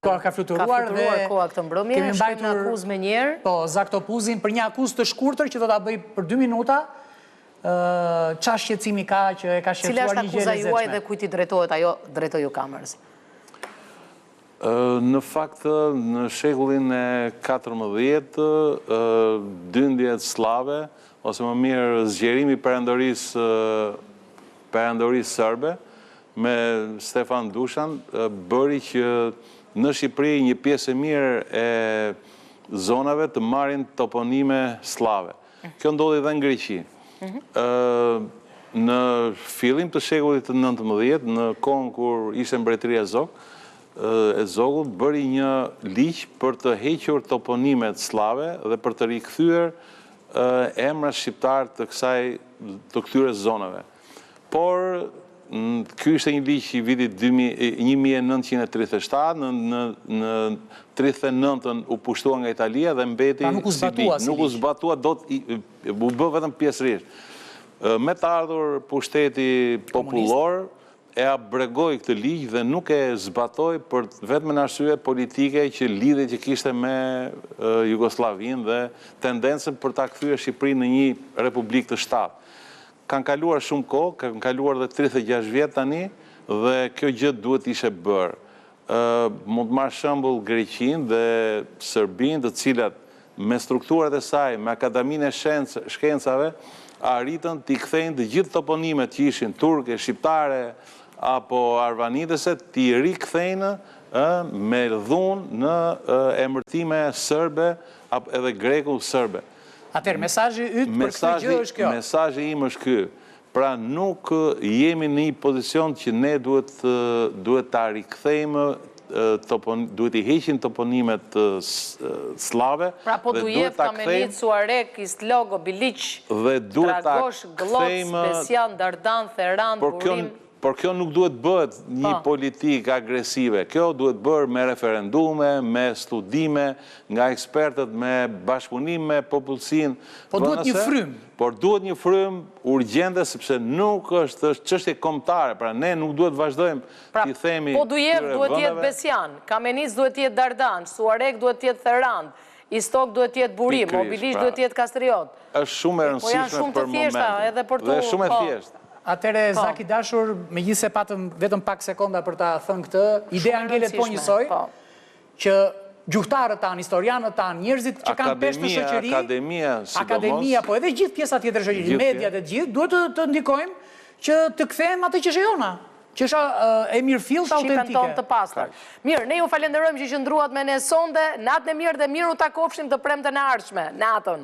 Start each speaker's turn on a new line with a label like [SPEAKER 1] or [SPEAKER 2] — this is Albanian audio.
[SPEAKER 1] Koha ka fluturuar
[SPEAKER 2] dhe koha këtë mbrëmje, kemi mbajtur në akuzë menjëherë.
[SPEAKER 1] Po, Zak Topuzin për një akuzë të shkurtër që do ta bëj për 2 minuta. Ë ça shqetësimi ka që e ka
[SPEAKER 2] shqetësuar një gjë e lezetshme. Cila është akuza juaj dhe kujt i drejtohet ajo drejtoju kamerës?
[SPEAKER 3] Në fakt, në shekullin e 14, dyndjet sllave, ose më mirë zgjerimi i perandorisë perandorisë sërbe, me Stefan Dushan, bëri që në Shqipëri një pjesë e mirë e zonave të marrin toponime sllave. Kjo ndodhi dhe në Greqi. Në fillim të shekullit të 19, në kohën kur ishte mbretëria Zog, e Zogut bëri një ligj për të hequr toponimet sllave dhe për të rikthyer emrat shqiptarë të kësaj të këtyre zonave. Por ky ishte një ligj i vitit 1937, në në në 39-ën u pushtua nga Italia dhe mbeti
[SPEAKER 1] pra nuk u zbatua
[SPEAKER 3] si ligj. Nuk u zbatua dot, u bë vetëm pjesërisht. Me të ardhur pushteti popullor, e abrogoi këtë ligj dhe nuk e zbatoi për të vetmen arsye politike që lidhjet që kishte me Jugosllavinë dhe tendencën për ta kthyer Shqipërinë në një republikë të shtatë. Kanë kaluar shumë kohë, kanë kaluar dhe 36 vjet tani dhe kjo gjë duhet të ishte bërë. Mund të marr shembull Greqinë dhe Serbinë, të cilat me strukturat e saj, me Akademinë e Shkencave, arritën t'i kthejnë të gjithë toponimet që ishin turke, shqiptare apo arvanitëse, t'i rikthejnë me dhunë në emërtime sërbe apo edhe greko-sërbe.
[SPEAKER 1] Atëherë, mesazhi yt për këtë gjë është
[SPEAKER 3] kjo. Mesazhi im është ky. Pra nuk jemi në një pozicion që ne duhet duhet ta rikthejmë duhet t'i heqim toponimet sllave
[SPEAKER 2] Pra Podujevë, Kamenicë, Suharekë, Istog, Obiliq, Dragosh, Glloc, Besian, Dardan, Therandë, Burim.
[SPEAKER 3] Por kjo nuk duhet bëhet një politikë agresive. Kjo duhet bërë me referendume, me studime nga ekspertët, me bashkëpunim me popullsinë.
[SPEAKER 1] Po duhet një frymë.
[SPEAKER 3] Por duhet një frymë urgjente sepse nuk është është çështje kombëtare, pra ne nuk duhet vazhdojmë
[SPEAKER 2] Pra,
[SPEAKER 3] t'i themi
[SPEAKER 2] Podujevë duhet të jetë Besian, Kamenicë duhet të jetë Dardan, Suharekë duhet të jetë Therandë, Istog duhet të jetë Burim, Obiliq
[SPEAKER 3] pra,
[SPEAKER 2] duhet të jetë Kastriot.
[SPEAKER 3] Është shumë e
[SPEAKER 2] Po janë
[SPEAKER 3] rëndësishme
[SPEAKER 2] shumë të
[SPEAKER 3] për
[SPEAKER 2] thjeshta
[SPEAKER 3] momentin
[SPEAKER 2] edhe për
[SPEAKER 3] dhe
[SPEAKER 2] t'u,
[SPEAKER 3] është shumë e
[SPEAKER 2] po.
[SPEAKER 3] thjeshtë.
[SPEAKER 1] Atëherë
[SPEAKER 2] Po.
[SPEAKER 1] Zak i dashur, megjithëse patëm vetëm pak sekonda për ta thënë këtë,
[SPEAKER 2] Shumë
[SPEAKER 1] ideja
[SPEAKER 2] e
[SPEAKER 1] ngelet po
[SPEAKER 2] rëndësishme,
[SPEAKER 1] njësoj,
[SPEAKER 2] po.
[SPEAKER 1] që gjuhëtarët tanë, historianët tanë, njerëzit që kanë peshë në
[SPEAKER 3] Akademia,
[SPEAKER 1] shoqëri,
[SPEAKER 3] akademia sidomos,
[SPEAKER 1] akademia, po edhe gjithë pjesa tjetër e shoqërisë,
[SPEAKER 3] gjithë
[SPEAKER 1] mediat e të gjithë, duhet të, të ndikojmë që të kthejmë atë që është e jona, që është e mirëfilltë
[SPEAKER 2] Shqipen
[SPEAKER 1] autentike.
[SPEAKER 2] tonë të pastër. Mirë, ne ju falenderojmë që qëndruat me ne sonte, natën e mirë dhe mirë u takofshim të premten e ardhshme. Natën.